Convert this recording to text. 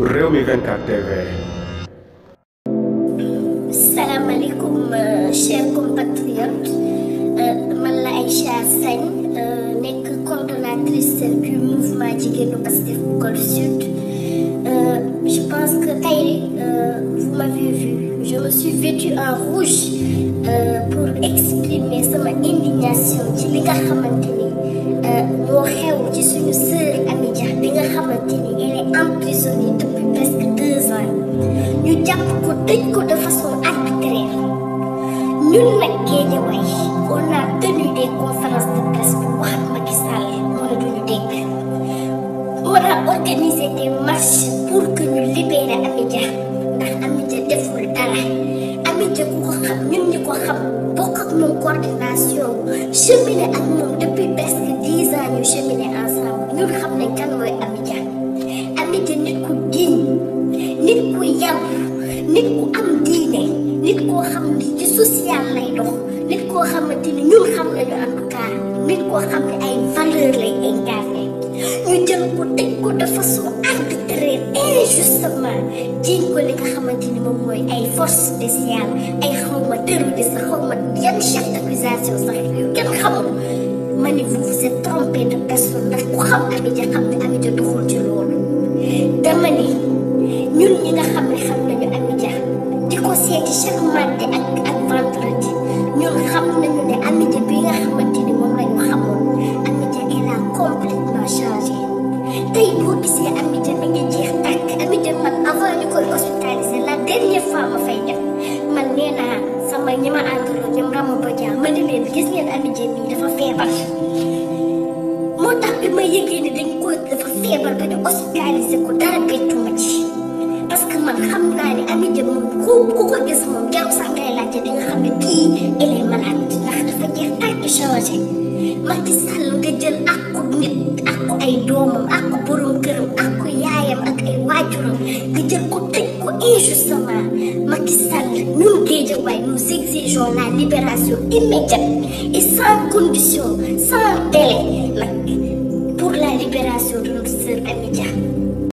Rewmi 24 TV. Salam alaikum, chers compatriotes. Man la Aïcha Sagne, nekk coordonnatrice du mouvement Jigéenu Pastef Golf Sud. Je pense que vous m'avez vu, je me suis vêtue en rouge pour exprimer sama indignation ci li nga xamante ni moo xew ci suñu sœur Amy Dia bi nga xamante ni elle est emprisonnée depuis presque 2 ans. ñu jàpp ko tëj ko de façon arbitraire. ñun nag Guédiawaye on a tenu des conférences de presse pour wax ak Macky Sall moo ne duñu dégg. on a organisé des marches pour que ñu libérer Amy Dia ndax Amy Dia deful dara. Amy Dia ku ko xam ñun ñi ko xam bokk ak moom coordination cheminer ak moom depuis presque 10 ans ñu cheminer ensemble ñun xam nañ kan mooy Amy Dia. Amy Dia nit ku digne, nit ku yaru, nit ku am diine, nit koo xam ni ci social lay dox, nit koo xamante ni ñun xam nañu en tout cas nit koo xam ne ay valeur lay incarné. ñu jël ko tëj ko de façon arbitraire injustement jiñ ko li nga xamante ni moom mooy ay force spéciale ay xawma terroriste xawma yan chef d'accusation sax yu kenn xamul. ma ni vous vous êtes trompé de personne ndax ku xam Amy Dia xam ne Amy Dia doxul ci loolu. dama ni ñun ñi nga xam ne xam nañu Amy Dia di ko seeti chaque mardi ak vendredi ñun xam nañu ne Amy Dia bi nga xamante ni moom lañu xamoon Amy Dia elle a complètement changé. tey boo gisee Amy Dia mi ngi jeex tàkk. Amy Dia man avant ñu koy hospitaliser la dernière fois ma fay def man nee naa sama ñi ma àndaloon ñoom Rama Badian ma ne leen gis ngeen Amy Dia mii dafa feebar. moo tax bi ma yëgee ni dafa feebar ba ñu hospitaliser ko dara bettu ma ci parce que man xam naa ne Amy Dia moom ku ko gis moom jarul sax ngay laajte di nga xam ne kii elle est malade ndax dafa jeex tàkk changé. Macky Sall nga jël àqu nit àqu ay doomam àqu borom këram àqu yaayam ak ay waajuram nga jël ko tëj ko injustement. Macky Sall ñun Guédiawaye nous exigeons la libération immédiate et sans condition sans délai nag pour la libération de notre sœur Amy Dia.